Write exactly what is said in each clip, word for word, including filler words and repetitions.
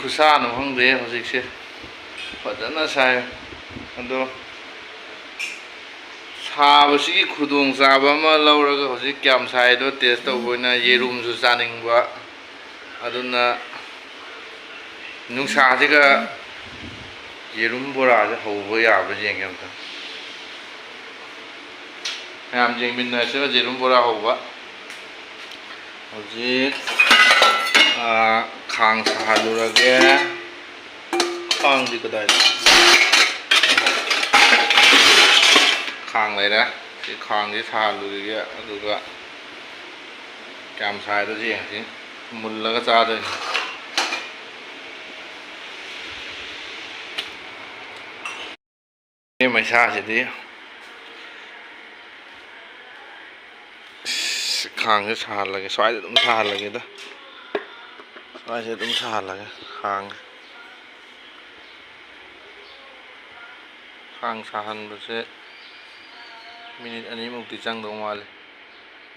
ꯈꯨꯠꯁꯥꯅꯣ ꯈꯪꯗꯦ, ꯍꯧꯖꯤꯛꯁꯦ ꯐꯖꯅ ꯁꯥꯏ꯫ ꯑꯗꯣ ꯁꯥꯕꯁꯤꯒꯤ ꯈꯨꯗꯣꯡꯆꯥꯕ ꯑꯃ ꯂꯧꯔꯒ ꯍꯧꯖꯤꯛ ꯀꯌꯥꯝ ꯁꯥꯏꯗꯣ ꯇꯦꯁ ꯇꯧꯕ ꯑꯣꯏꯅ ꯌꯦꯔꯨꯝꯁꯨ ꯆꯥꯅꯤꯡꯕ, ꯑꯗꯨꯅ ꯅꯨꯡꯁꯥꯁꯤꯒ ꯌꯦꯔꯨꯝ ꯕꯣꯔꯥꯁꯦ ꯍꯧꯕ ꯌꯥꯕ꯭ꯔꯥ ꯌꯦꯡꯒꯦ ꯑꯝꯇ꯫ ꯃꯌꯥꯝ ꯌꯦꯡꯃꯤꯟꯅꯁꯤꯕ ꯌꯦꯔꯨꯝ ꯕꯣꯔꯥ ꯍꯧꯕ꯫ ꯍꯧꯖꯤꯛ, ꯑꯥ, ꯈꯥꯡ ꯁꯥꯍꯜꯂꯨꯔꯒꯦ꯫ ꯈꯥꯡꯗꯤ ꯀꯗꯥꯏꯗ? ꯈꯥꯡ ꯂꯩꯔꯦ꯫ ꯁꯤ ꯈꯥꯡꯁꯤ ꯁꯥꯍꯜꯂꯨꯔꯤꯒꯦ, ꯑꯗꯨꯒ ꯀꯌꯥꯝ ꯁꯥꯏꯗꯣ ꯌꯦꯡꯁꯤ꯫ ꯃꯨꯜꯂꯒ ꯆꯥꯗꯣꯏꯅꯤ꯫ ꯁꯤ ꯃꯩꯁꯥꯁꯤꯗꯤ꯫ ꯏꯁ, ꯈꯥꯡꯁꯦ ꯁꯥꯍꯜꯂꯒꯦ, ꯁ꯭ꯋꯥꯏꯗ ꯑꯗꯨꯝ ꯁꯥꯍꯜꯂꯒꯦꯗ꯫ ꯁ꯭ꯋꯥꯏꯁꯦ ꯑꯗꯨꯝ ꯁꯥꯍꯜꯂꯒꯦ ꯈꯥꯡ꯫ ꯈꯥꯡ ꯁꯥꯍꯟꯕꯁꯦ ꯃꯤꯅꯤꯠ ꯑꯅꯤꯃꯨꯛꯇꯤ ꯆꯪꯗꯧ ꯃꯥꯜꯂꯦ꯫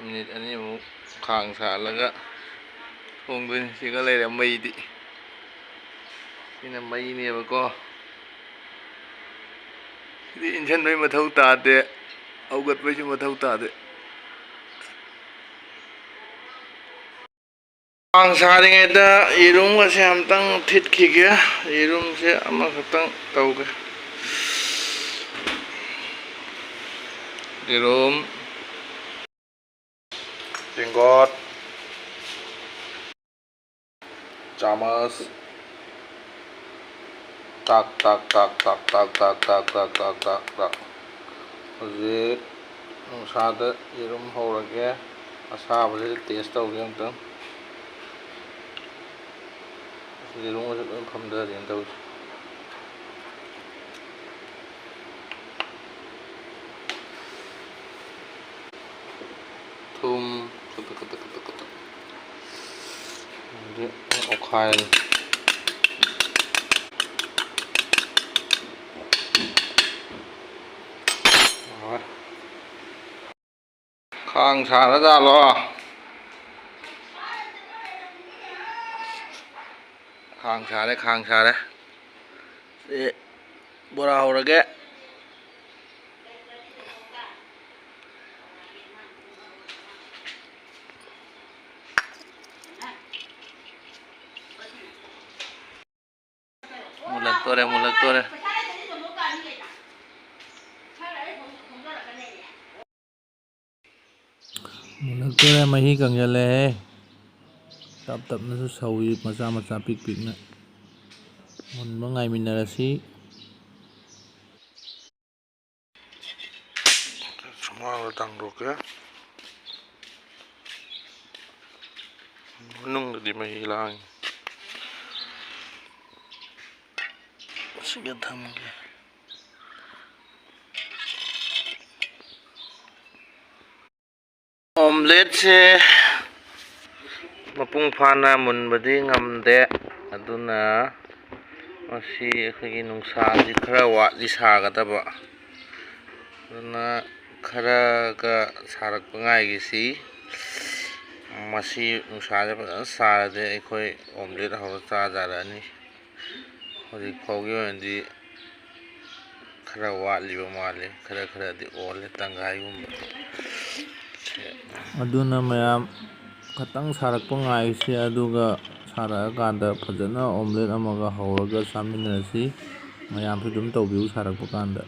ꯃꯤꯅꯤꯠ ꯑꯅꯤꯃꯨꯛ ꯈꯥꯡ ꯁꯥꯍꯜꯂꯒ ꯊꯣꯡꯗꯣꯏꯅꯤ꯫ ꯁꯤꯒ ꯂꯩꯔꯦ ꯃꯩꯗꯤ꯫ ꯁꯤꯅ ꯃꯩꯅꯦꯕꯀꯣ꯫ ꯁꯤꯗꯤ ꯏꯟꯁꯤꯟꯕꯩ ꯃꯊꯧ ꯇꯥꯗꯦ, ꯍꯧꯒꯠꯄꯩꯁꯨ ꯃꯊꯧ ꯇꯥꯗꯦ꯫ ꯈꯥꯡ ꯁꯥꯔꯤꯉꯩꯗ ꯌꯦꯔꯨꯝꯒꯁꯦ ꯑꯝꯇꯪ ꯊꯤꯠꯈꯤꯒꯦ꯫ ꯌꯦꯔꯨꯝꯁꯦ ꯑꯃꯈꯛꯇꯪ ꯇꯧꯒꯦ꯫ ꯌꯦꯔꯨꯝ, ꯇꯦꯡꯀꯣꯠ, ꯆꯥꯃꯁ꯫ ꯇꯥꯛ, ꯇꯥꯛ, ꯇꯥꯛ꯫ ꯍꯧꯖꯤꯛ ꯅꯨꯡꯁꯥꯗ ꯌꯦꯔꯨꯝ ꯍꯧꯔꯒꯦ꯫ ꯑꯁꯥꯕꯁꯤꯗ ꯇꯦꯁ ꯇꯧꯒꯦ ꯑꯝꯇꯪ꯫ ꯌꯦꯔꯨꯝꯒꯁꯦ ꯂꯣꯏ ꯐꯝꯊꯔꯦꯅ ꯇꯧꯔꯤꯁꯦ꯫ ꯊꯨꯝ꯫ ꯑꯗꯒꯤ ꯑꯣꯠꯈꯥꯏꯔꯅꯤ꯫ ꯈꯥꯡ ꯁꯥꯔꯖꯥꯠꯂꯣ? ꯈꯥꯡ ꯁꯥꯔꯦ, ꯈꯥꯡ ꯁꯥꯔꯦ꯫ ꯁꯤ ꯕꯣꯔꯥ ꯍꯧꯔꯒꯦ꯫ ꯃꯨꯜꯂꯛꯇꯣꯔꯦ, ꯃꯨꯜꯂꯛꯇꯣꯔꯦ꯫ ꯃꯨꯜꯂꯛꯇꯣꯔꯦ, ꯃꯍꯤ ꯀꯪꯁꯤꯜꯂꯛꯑꯦ꯫ ꯇꯞ ꯇꯞꯅꯁꯨ ꯁꯧꯏ, ꯃꯆꯥ ꯃꯆꯥ ꯄꯤꯛ ꯄꯤꯛꯅ꯫ ꯃꯨꯟꯕ ꯉꯥꯏꯃꯤꯟꯅꯔꯁꯤ꯫ ꯁꯨꯃꯥꯡꯗ ꯊꯥꯡꯗꯣꯛꯀꯦ꯫ ꯃꯅꯨꯡꯗꯗꯤ ꯃꯍꯤ ꯂꯥꯡꯉꯤ꯫ ꯁꯤꯒ ꯊꯝꯒꯦ꯫ ꯑꯣꯝꯂꯦꯠꯁꯦ ꯃꯄꯨꯡ ꯐꯥꯅ ꯃꯨꯟꯕꯗꯤ ꯉꯝꯗꯦ, ꯑꯗꯨꯅ ꯃꯁꯤ ꯑꯩꯈꯣꯏꯒꯤ ꯅꯨꯡꯁꯥꯁꯤ ꯈꯔ ꯋꯥꯠꯂꯤ ꯁꯥꯒꯗꯕ, ꯑꯗꯨꯅ ꯈꯔꯒ ꯁꯥꯔꯛꯄ ꯉꯥꯏꯒꯤꯁꯤ꯫ ꯃꯁꯤ ꯅꯨꯡꯁꯥꯁꯦ ꯐꯖꯅ ꯁꯥꯔꯗꯤ ꯑꯩꯈꯣꯏ ꯑꯣꯝꯂꯦꯠ ꯍꯧꯔ ꯆꯥꯖꯔꯅꯤ꯫ ꯍꯧꯖꯤꯛ ꯐꯥꯎꯒꯤ ꯑꯣꯏꯅꯗꯤ ꯈꯔ ꯋꯥꯠꯂꯤꯕ ꯃꯥꯜꯂꯦ, ꯈꯔ ꯈꯔꯗꯤ ꯑꯣꯜꯂꯦ, ꯇꯪꯈꯥꯏꯒꯨꯝꯕ꯫ ꯑꯗꯨꯅ ꯃꯌꯥꯝ ꯈꯇꯪ ꯁꯥꯔꯛꯄ ꯉꯥꯏꯁꯤ, ꯑꯗꯨꯒ ꯁꯥꯔꯛꯑꯀꯥꯟꯗ ꯐꯖꯅ ꯑꯣꯝꯂꯦꯠ ꯑꯃꯒ ꯍꯧꯔꯒ ꯆꯥꯃꯤꯟꯅꯔꯁꯤ꯫ ꯃꯌꯥꯝꯁꯨ ꯑꯗꯨꯝ ꯇꯧꯕꯤꯌꯨ ꯁꯥꯔꯛꯄ ꯀꯥꯟꯗ꯫